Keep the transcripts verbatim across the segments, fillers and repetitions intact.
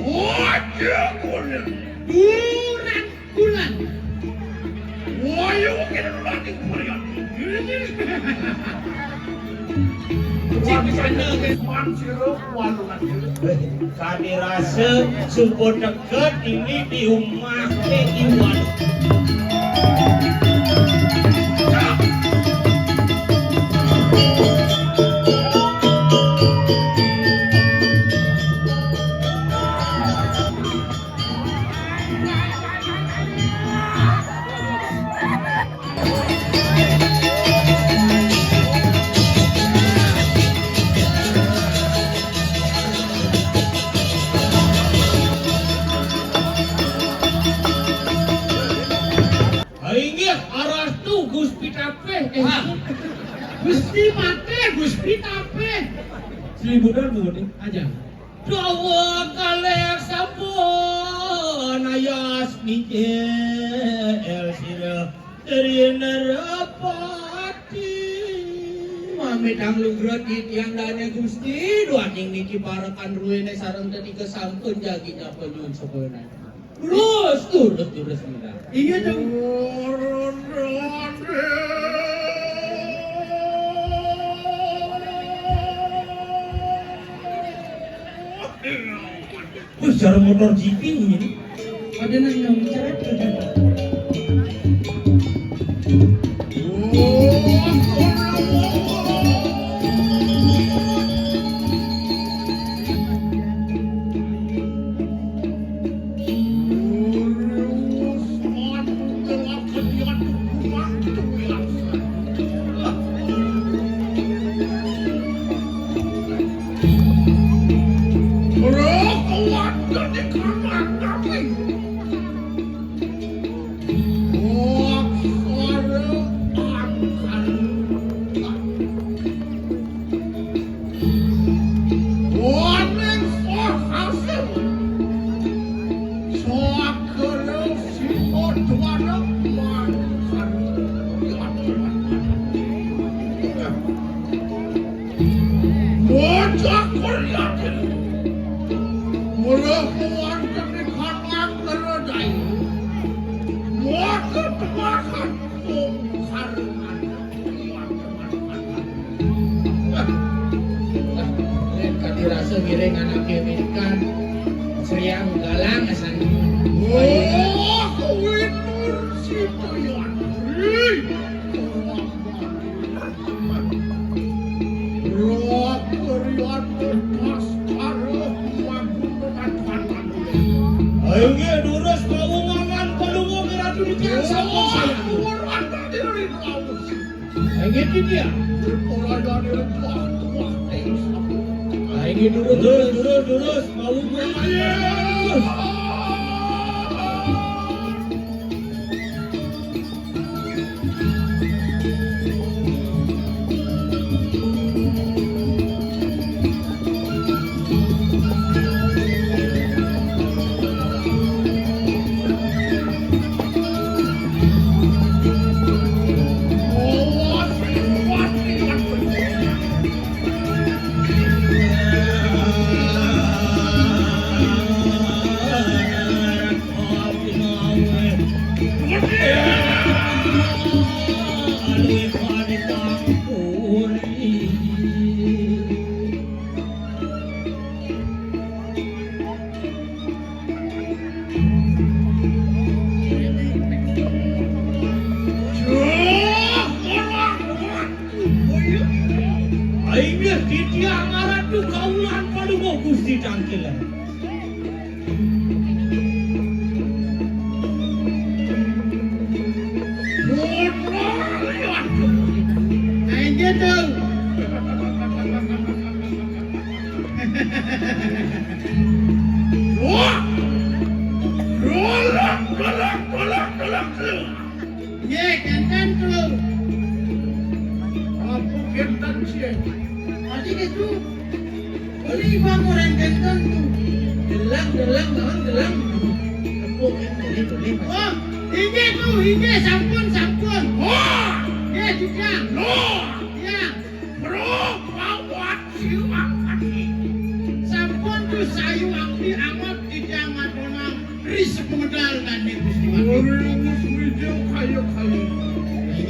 Aja kulit. Bulan, bulan. Wayo kene mati kulit. Cik sana ke. Man sira walungan. Kami rasa sumpah dekat ini di rumah ke Iwan. Inggih, Arastu Gusti Tapih. Eh, Gusti Patih, Gusti Tapih. Selibutan muni aja. Dawa kalih sampun ayas nginggil sira dari Narapati. Mamit anglugra titiang dane Gusti, duaning niki parekan ruene sareng tetika sampun jagi nyapa nyuwun sepuhunane. Terus, terus, terus, terus, Nina. Iya, dong. Wis, jarang motor G P ini. Ada nang nyong ceret. Waning sahasil. Sakara siha dwareng mangkana. Bocah Koryate. Mula kuwantene kanang keredai. Maka temakan kong sarungan. Yen kadi rasa ngiring anake minikan, Sriang Galang asan. Oh, kuwi nur sitoyan. Roh kerian pas karo magunan. Ayo nggih, durus mau mangan pelungguh Ratu Dika sampun saya. Ora tak diri. Inggih, Ditya. Inggih, durus, durus, durus, durus. Mau mulai. Inggih, titiang Ratu Kaulan Palungguh Gusti Tangkilan. Inggih, Dul. Wah! Golek, golek, golek, golek. Nggih, kenten, Dul. Apa kenten, Cik? Tadi gitu. Beli bang orang kenten tuh. Delang, delang, naon delang. Empuk, empuk, empuk, empuk. Oh, inggih, Dul, inggih, sampun, sampun. Wah! Nggih, juga. Loh! Ya. Bro, bawa siwang kaki. Sampun tuh sayu anggi angot.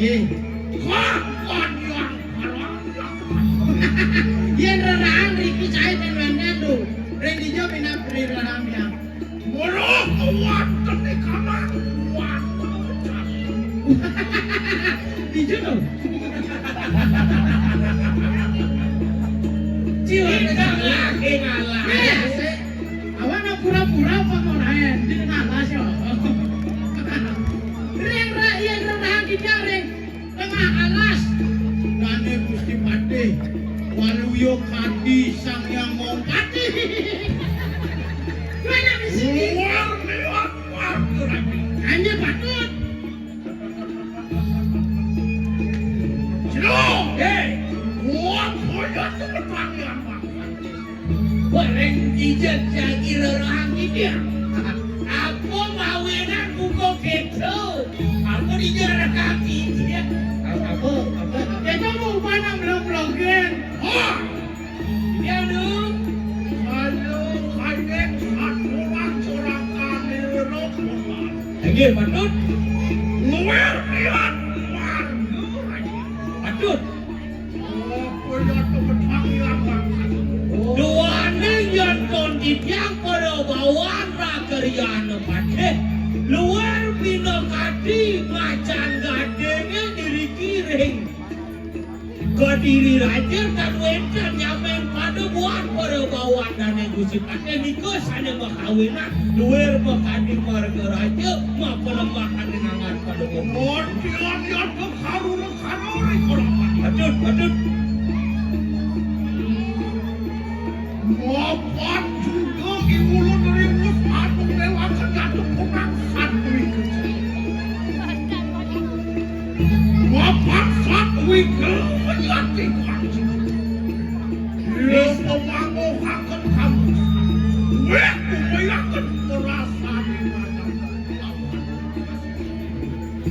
Nggih. Wah, wah, yang. Yén reraan riki saé ten wénten lho. Ring dija pinap ring reraan yang. Mula kuwat tenik anak kuwat. Dija to? Cilik ngalah, ngalah. Awan pura-pura apa ora en? Jeneng alas ya. Ring ra-, yen rerang kita ring tengah alas. Dane Gusti Patih, Waluya Kadi Sang Hyang Mampati. Kowe nak mesti luar liwat warga lagi. Hanya patut. Jero. Hei. Wah, koyo telepang ya, Pak. Bareng ijen jagi rerang iki. Apa mawinan buka keto? Apa dijarakan iki? Apa, apa? Kita mau mana belum-belum? Hah? Iya, Lu. Ayo, kayek aturan corakan lero konan. Nggih, patut. Luwih liat marga. Patut. Apa ya temen pangeran bangsa? Duane yen kon titiang para bawan ra keryana patih. Luwih pinakadi macan gadenge diriki ring Kediri Raja tan wénten nyameng pada buat para bawan dane Gusti Patih nika sane makawinan luwir makadi marga raja mapalembahan rinangan pada umum. Mon tiang yata karuna karori kolapan. Patut, patut. Mapan juga iwulun riwus anu newaken jatuh punang satu. Wapat satwika menyati kuat. Dia memanguhaken kamu. Weh, umayaken perasaan.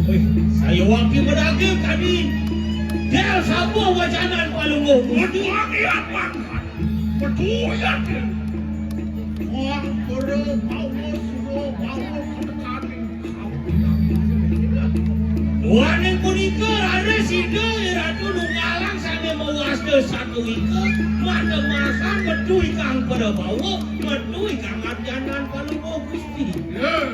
Wih, saya waki medaging tadi. Dia sapa wacanan palungguh. Metuangi apa? Betul ya, Dil. Wah, bro, bawa suruh, bawa kedekati. Duaning punika raris sida Ratu Nunggalang sane mawasta satwika, mademasan metu ikang pada bawa, metu ikang arjanan palungguh Gusti. Ya.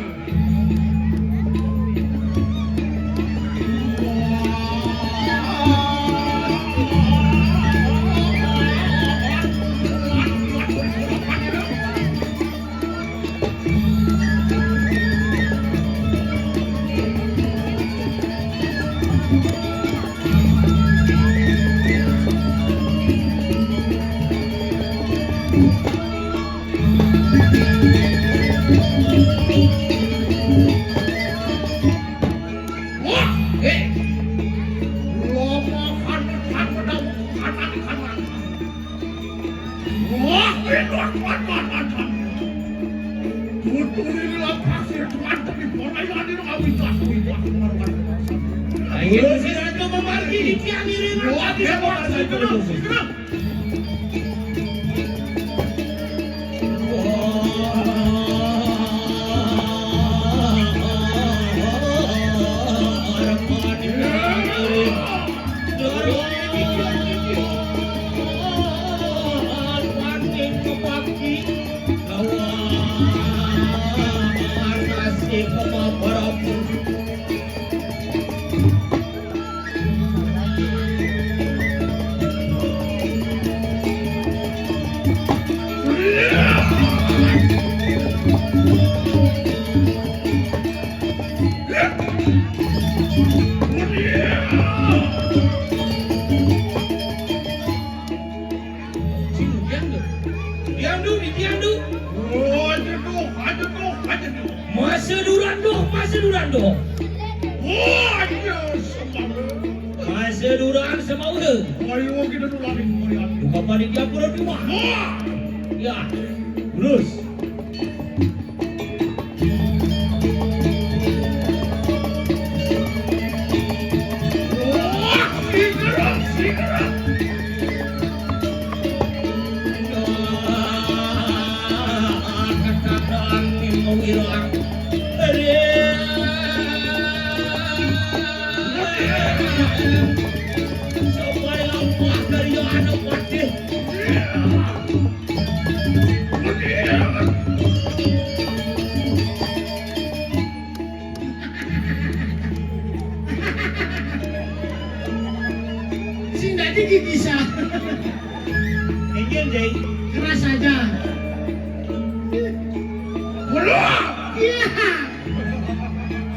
Wah, eh. Lomo kanutan pedang kanan kanan. Wah, itu apa kanutan? Tuturi lapas itu mantep di porayani lo kami tas wiwah. Ayo, si Raja memargi di tiang iring. Wah, dia mau kasih terus. Sing, diam tu. Diam tu, diam tu. Oh, aja tu, aja tu, aja tu. Masa duran tu, masa duran tu. Oh, aja semawe. Masa duran semawe. Ayo kita tu lari kembali. Bukan panitia pura cuma. Wah. Ya, terus.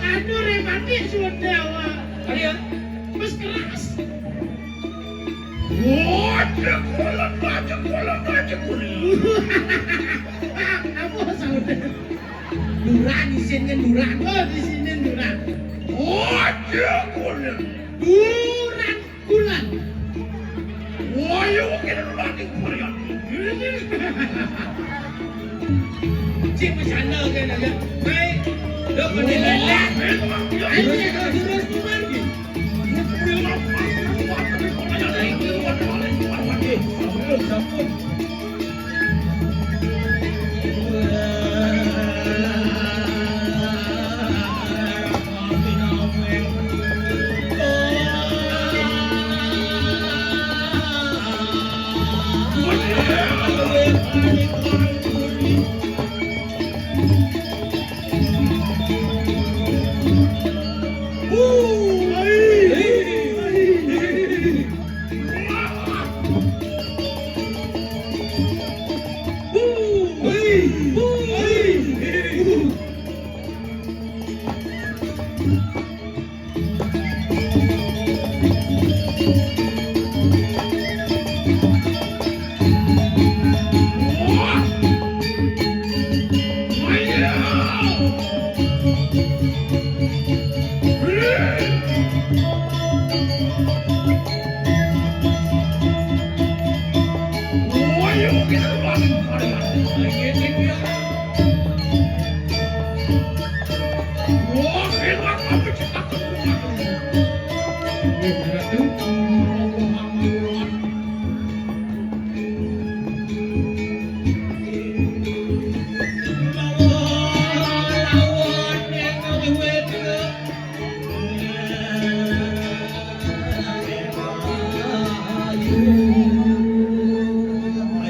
Aduh, rematik sudah, Wak. Ayo. Wis keras. Wajah kulen, wajah kulen, wajah kulen. Apa saudara? Duran, isinnya duran. Oh, di sini duran. Wajah kulen. Duran. Bulan. Wah, ya, oke, nanti varian. Cik bercanda kan aja. Baik. Udah pada lelet. Ayo, kita terus keluar.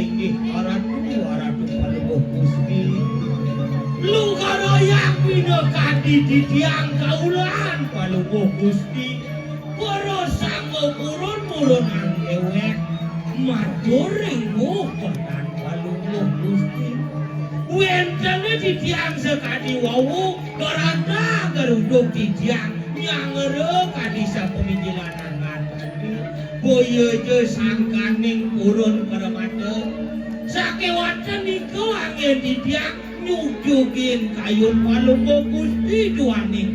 Inggih, Ratu, Ratu Palungguh Gusti. Lungkara yang bina kadi titiang kaulan Palungguh Gusti. Para sangga purun-purunang ewek matur ring muh penan Palungguh Gusti. Wénten titiang sakadi wau, garada garuduk titiang nyanggra kadi sapamijilan angan tadi. Boya ja sangkaning purun pramata. Sakéwanten nika anggén titiang nyujugin kayun Palungguh Gusti duaning.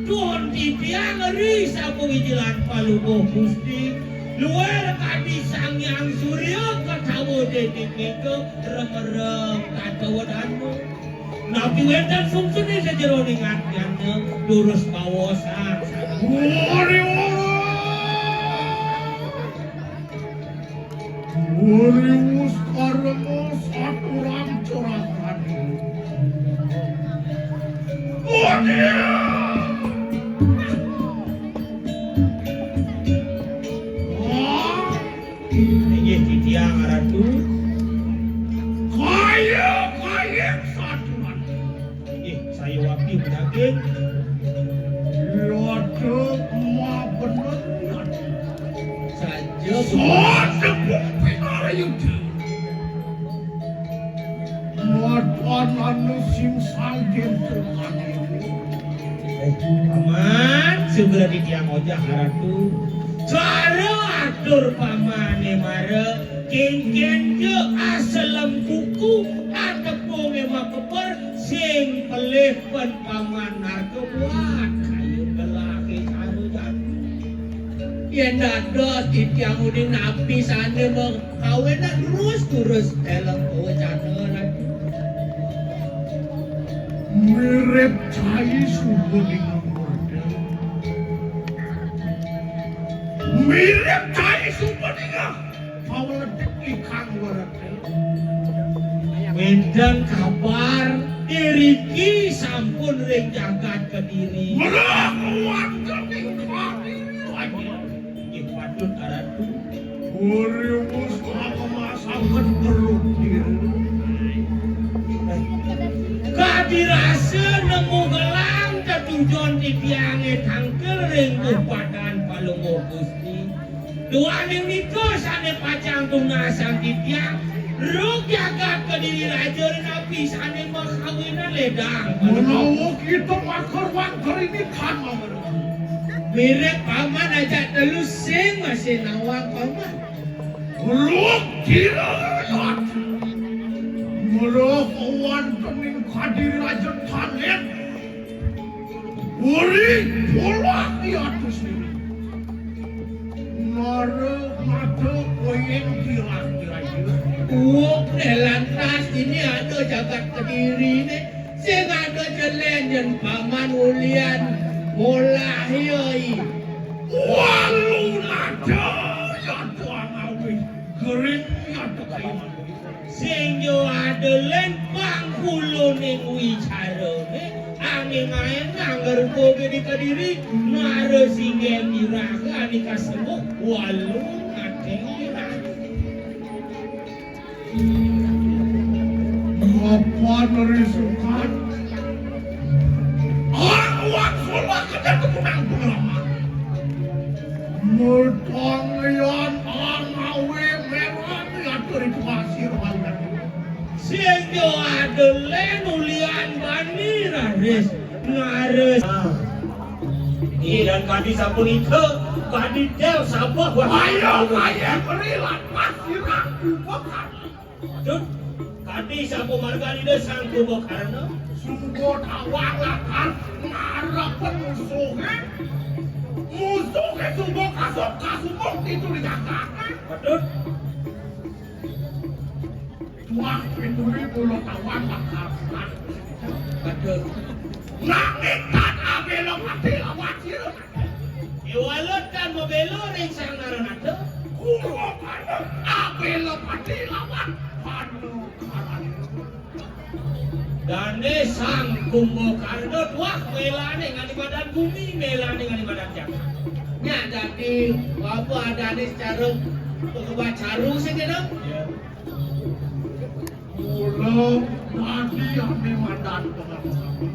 Duun titiang ri sapawijilan Palungguh Gusti. Luir kadi Sang Hyang Surya katawa déning méga remerem katawa danu. Napi wénten sungsuné sajeroning atiné durus bawosan. Wari, wari. Wariwus karma saturan curakan. Wadiya! Wah! Inggih titiang Ratu. Kaya, kaya saturan. Nggih, saya wakti bedaging. Lada mabener, Ratu. Saja. Saja bukti Arayuda. Matanana sing salden. Eh, Paman, segera titiang ojah, Ratu. Cara atur Pamané mara, kénkén ja aselem kuku, atepungé makeber, sing pelih pen Paman narka buat kayun gelahé cara jati. Yén dados titiang uning napi sané makawinan terus-terus deleng pawecana, Ratu. Mirip cai suba ning murda. Mirip cai suba ning paweledik ikang wereda. Wénten kabar iriki sampun ring jagat Kediri. Mula keluarga ning Kediri lagi. Inggih patut, Ratu. Urimus pangemasaken berukir. Kadi rasa nemu gelang tetujon titiangé tangkil ring kupadan Palungguh Gusti. Duaning nika sané pacang tunasang titiang, Ruk jagat Kediri Raja napi sané makawinan ledang. Menawa kita makar wangker ini kan mamereng. Mirip paman ajak telu sing masih nawang paman. Ruk kira. Menawa wonten ing Kediri Raja tanet. Uri, polah di atus diri. Nara mata koyeng kirang-kirang. Uwuk né lantas ini ada jagat Kediri né. Sing ada jelen yen paman ulian molah yoi. Walu nada ya tuang awih. Gering ya tekain. Sing yo ada lén pangkulaning wicarané, anging aé nanggerga gedé Kediri, nara singgih miraga ané kasembuh, walu ngating iraga. Mapan risukan. Awan sulah kejatuh kunang pengalaman. Mutong lian angawe merah lian dari pasir banyak. Sing yo ada lén ulian bani raris ngaris. Iya dan kadi sapunika, kadi del sabah. Ayo, ayo, beri lapas sirah buka. Dut, kadi sapa margane Ida Sang Kumbakarna? Suba tawang lakar ngarepen musuhe. Musuhe suba kasuk kasubung titu di jagate. Patut. Tuah pituri kula tawang lakar. Patut. Nanging tan abela mati lawan sira. Iwalut kan mabela ring Sang Naranata. Kula kana abela pati lawan Pandu Karana. Dane Sang Kumbakarna tuah melane ngali madan bumi, melane ngali madan jagat. Nya dadi apa adane secara pengubah caru sing kena? Ya. Mula dadi ame madan pengabdi.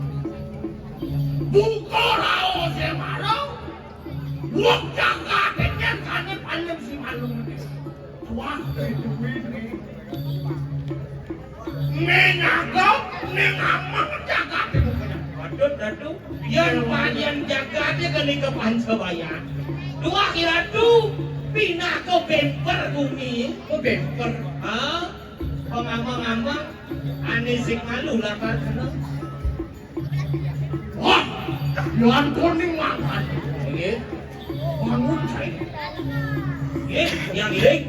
Buka raose marang. Wong jagate nyen kane paling si malu. Wah, itu ini. Menyaga, mengamang jagate bukannya. Waduh, Datu. Yen panjen jagate kene ke Pancabayan. Dua kiratu pinaka bemper bumi. Oh, bemper. Ha? Pengamang-amang ane sing malu lakar kena. Wah, Yuan Kuning mangkat. Nggih. Bangun saya. Nggih, yang ngiring.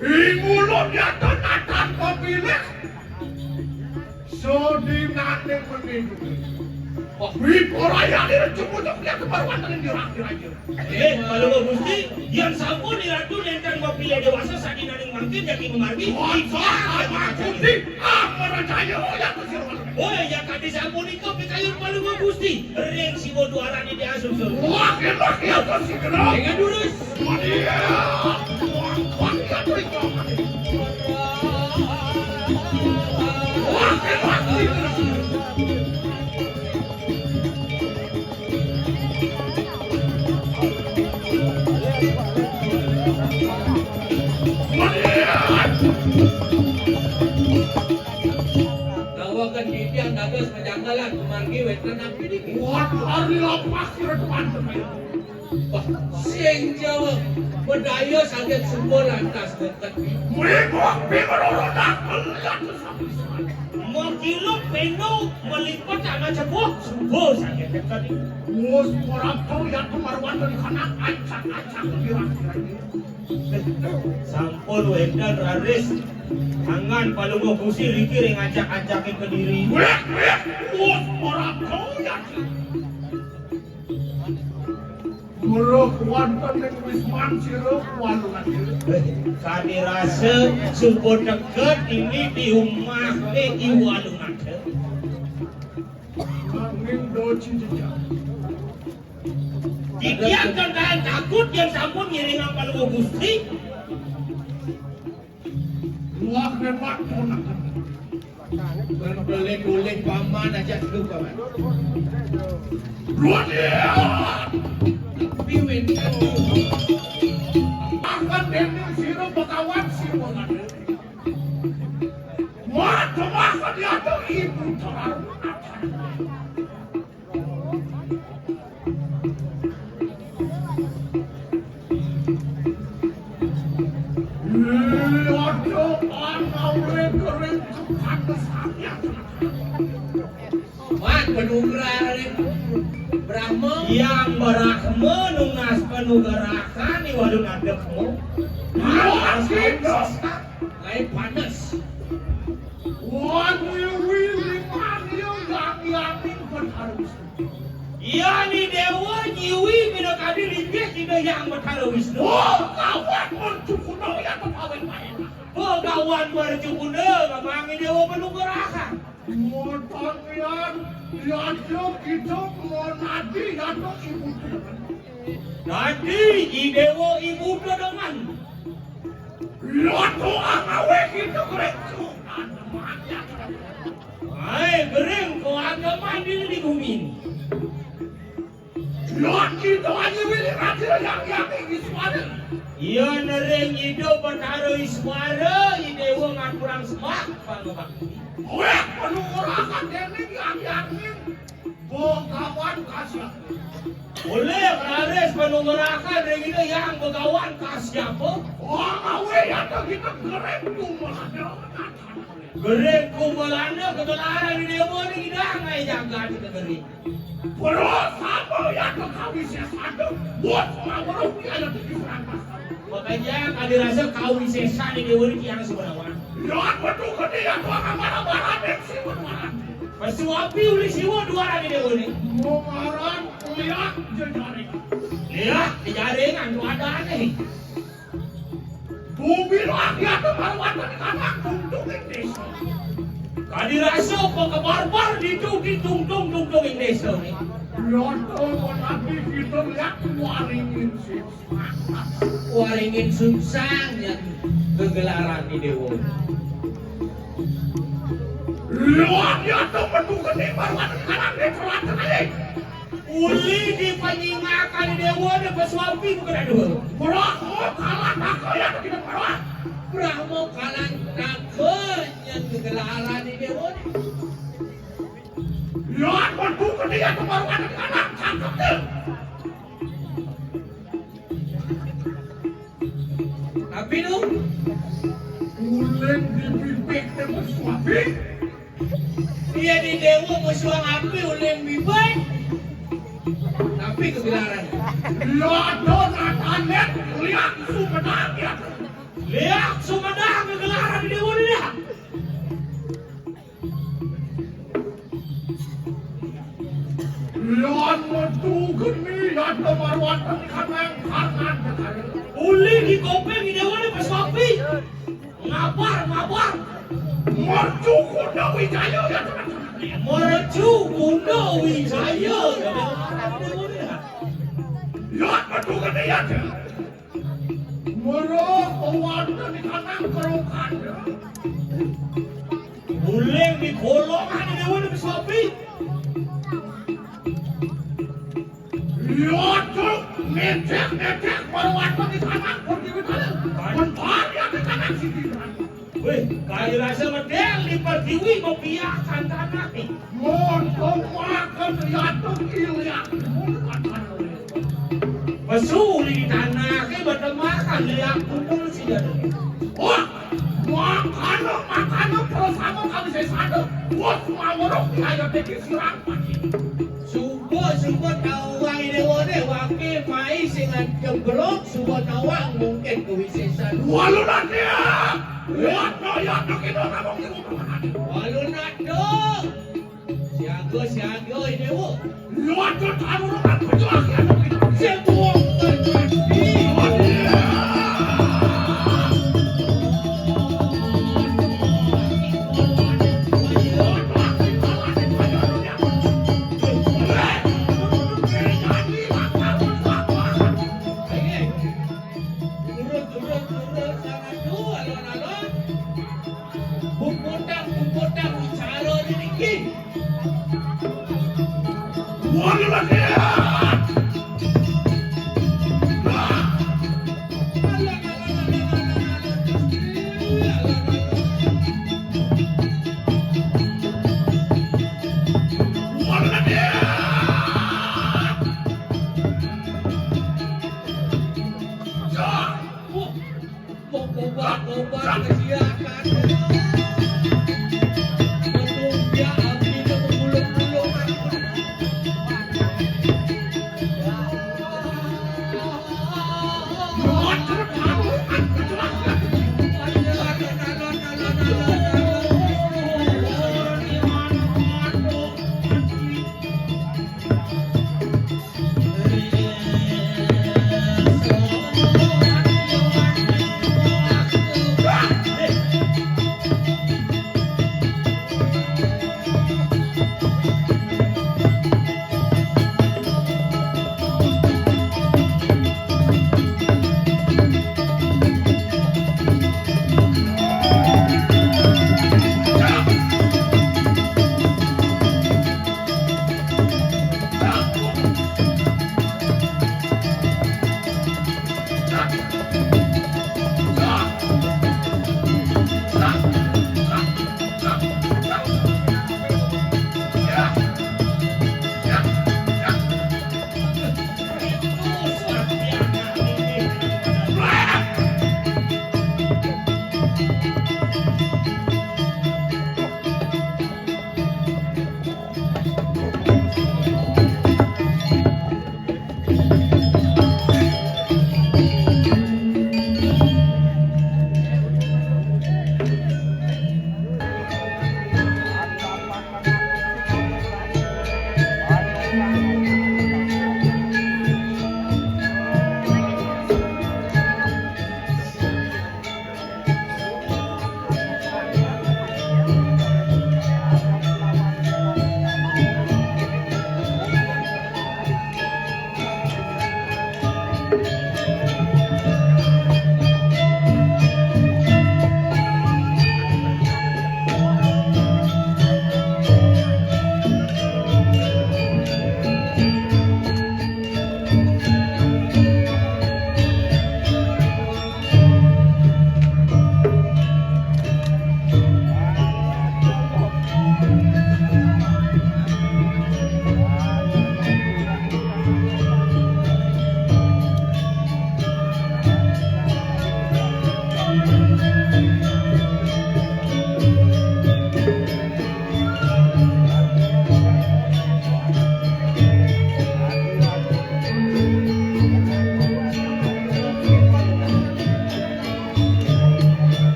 Ing ulun nyata natan pepilih. Sedinane menidu. Wah, wiporayane cukup dia kebaruan dengan dirah-dirah. Eh, kalau Gusti, yang sampun diratu nenten mapilih dewasa sadinaning mangkin jagi mamargi. Wah, Gusti, ah, percaya ya Gusti. Oh, ya kadi sampun ika pikayun Palungguh Gusti. Ring siwa duarane di asungsung. Wah, enak ya Gusti kena. Dengan durus. Wah, iya. Wah, wah, iya tuh itu. Wah, enak. Nawaken titiang dados pejanggalan, kumargi wénten napi niki? Waduh, ari lapas kira tuan. Wah, sing jawab, medaya saget suba lantas deket. Mriko pingroro dakel ya. Mengkilut peno melipet anak cepuh, subuh sakit dekat. Mus, ora tau ya tuh marwan dari kanak, acak-acak lebih rapi lagi. Sampun wénten raris. Angan Palungguh Gusti riki ring acak-acake Kediri. Wéh, wéh, mus, ora tau ya. Guru wonten ing wisman sira kuwalungan. Kadi rasa sumpun deket ini di umah di walungan. Nanging doci jejak. Titiang kendahan takut yang sampun ngiring apa lu Gusti. Wah, hebat ponakan. Golek-golek paman aja dulu, paman. Luar biasa. Tapi wénten. Akan dene sira Begawan si Cemahkeun atuh ibu terlalu. Ih, atuh, anaké gering kepantesannya. Mat, penugrahan. Brahma. Yang Brahma nu ngas penugrahan di wadon adekmu. Lain panas. Wan wiwi liman yang yamin petarus. Iya ni dewa nyiwi pina kadi linggih dina yang Betara Wisnu. Oh, kawan mercukuna ya tepawin main. Begawan mercukuna ngamang dewa penugrahan. Moton yan, ya kita monadi ya ibu. Dadi i dewa ibu dengan. Loto angawé kita gereja. Ai, gering ko agama di, di bumi. Lot kita aja wili raja yang yang ini suara. Iya nering hidup Betara Iswara, i dewa ngaturang sembah, pangabakti. Weh, penuh orang kan yang yang ini. Begawan ka siapa? Oleh raris penugrahan ring ida yang begawan ka siapa? Wah, awe ya kita gerem tuh malah. Gerem ku Belanda kegelaran di dewa ni ida ngai jaga kita gerem. Bro, sama ya ke kami sesatu. Buat sama bro dia ada di Belanda. Makanya kami rasa kau sesa di dewa ni yang sebenarnya. Ya, betul ke dia tuh marah-marah sih benar. Pesu api uli siwa dua lagi dia uli. Mengaran liak jejaring. Liak jejaring anu ada nih. Bumi lagi ada marwatan anak tuntung Indonesia. Kadi rasa apa kebarbar ditu di tungtung tungtung Indonesia nih. Loto menapi kita liak waringin sih. Waringin sungsang yang gegelaran di dewa. Luar biasa menunggu di baruan kanan di selatan aja. Uli di penyingakan di dewa di pesuampi bukan ada. Brahmo kalah takut ya kita berwah. Brahmo kalah takut yang gegelaran di dewa. Luar menunggu di baruan kanan cakep tuh. Tapi nu uleng di bibik teh bersuami. Iya di dewa bersuang api uleng bibik. Tapi kegelaran. Lodo natanet liak Sumedang ya. Liak Sumedang kegelaran di dewa dia. Lan metu geni yata marwatan kanang kangan. Uli di kopeng di dewa ni pesuapi. Ngabar, ngabar. Mercu Kuda Wijaya ya. Mercu Kuda Wijaya. Ya, metu geni yata. Murah pewarna di kanang kerokan. Uleng di kolong ada dewa di sapi. Lihat tuh, ngecek-ngecek baru waktu di kanang pertiwi kali. Bentar ya di kanang sini. Weh, kali rasa medel di pertiwi membiarkan tanah nih. Montong makan liatuk iliak. Pesu di tanah ke bertemakan liak kumpul si jatuh. Wah, makan makan terus sama kami saya satu. Wah, mawuruk di ayo teki sirang pagi. Subuh subuh tawang ini wone wake mai sing jemblok subuh tawang mungkin kuwi sisa. Walu nanti ya. Lihat no ya tak itu ngomong. Walu nanti. Siaga, siaga, ini, Bu. Luar tuh, taruh, taruh, taruh, taruh. Saya buang, taruh, taruh. Turun, turun, turun, sana tuh, alon-alon. Puputang, puputang, bicara ni, Niki. Waduh, lagi.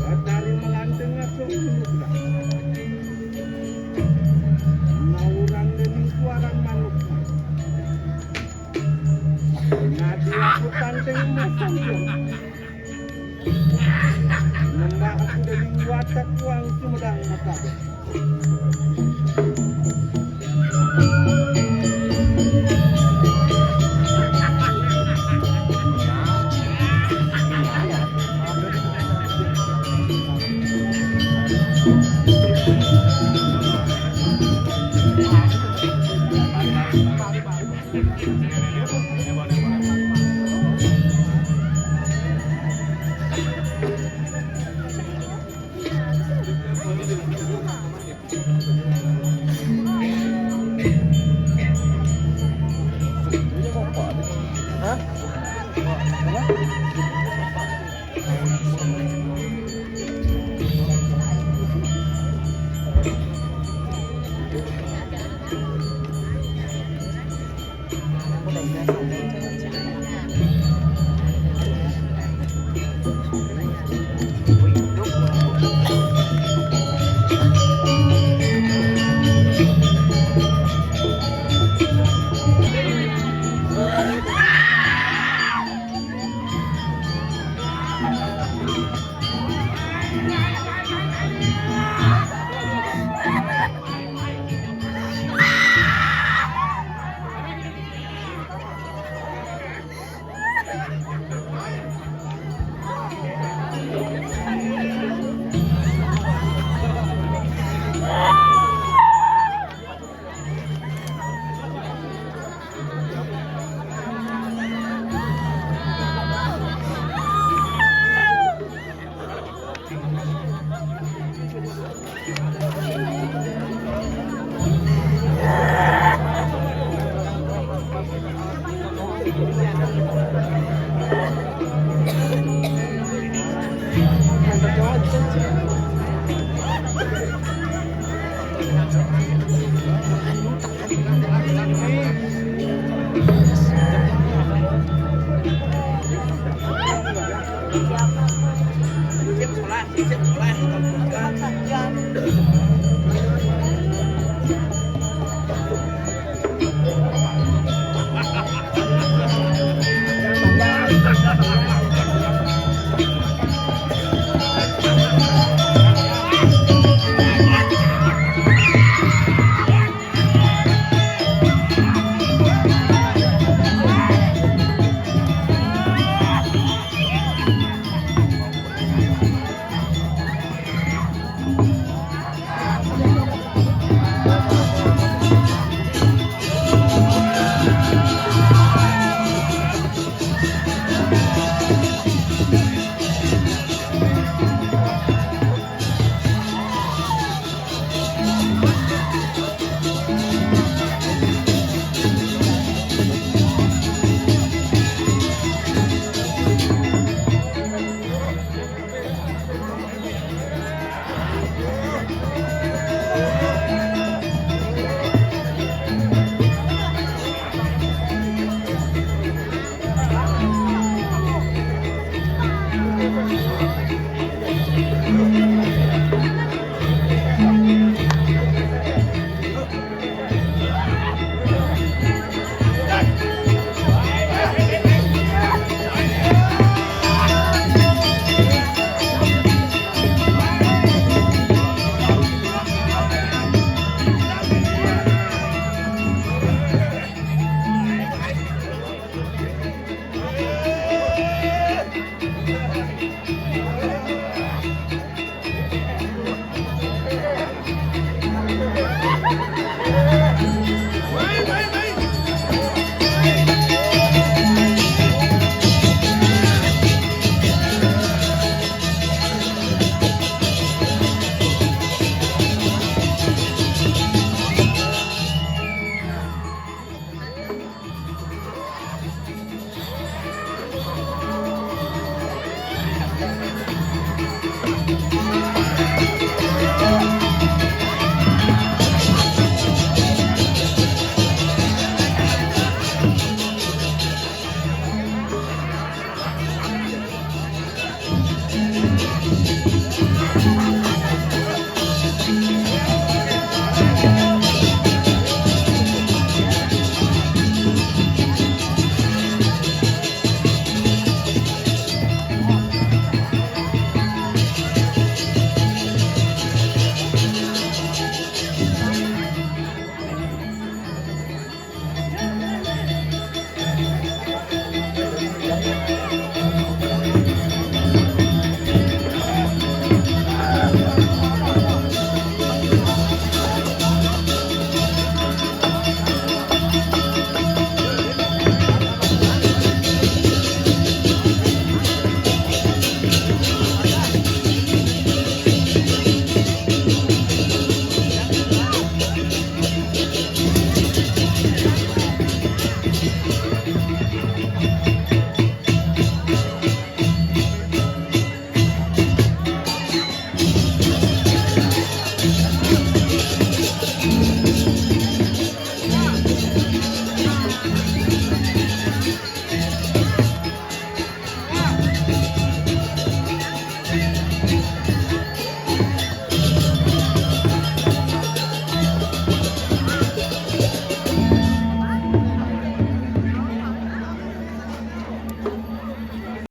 Batari melanteng ngasuh. Nauran dening suaran manuk. Nadi aku tanteng masang. Nembak aku dening watak wang sumedang matabek.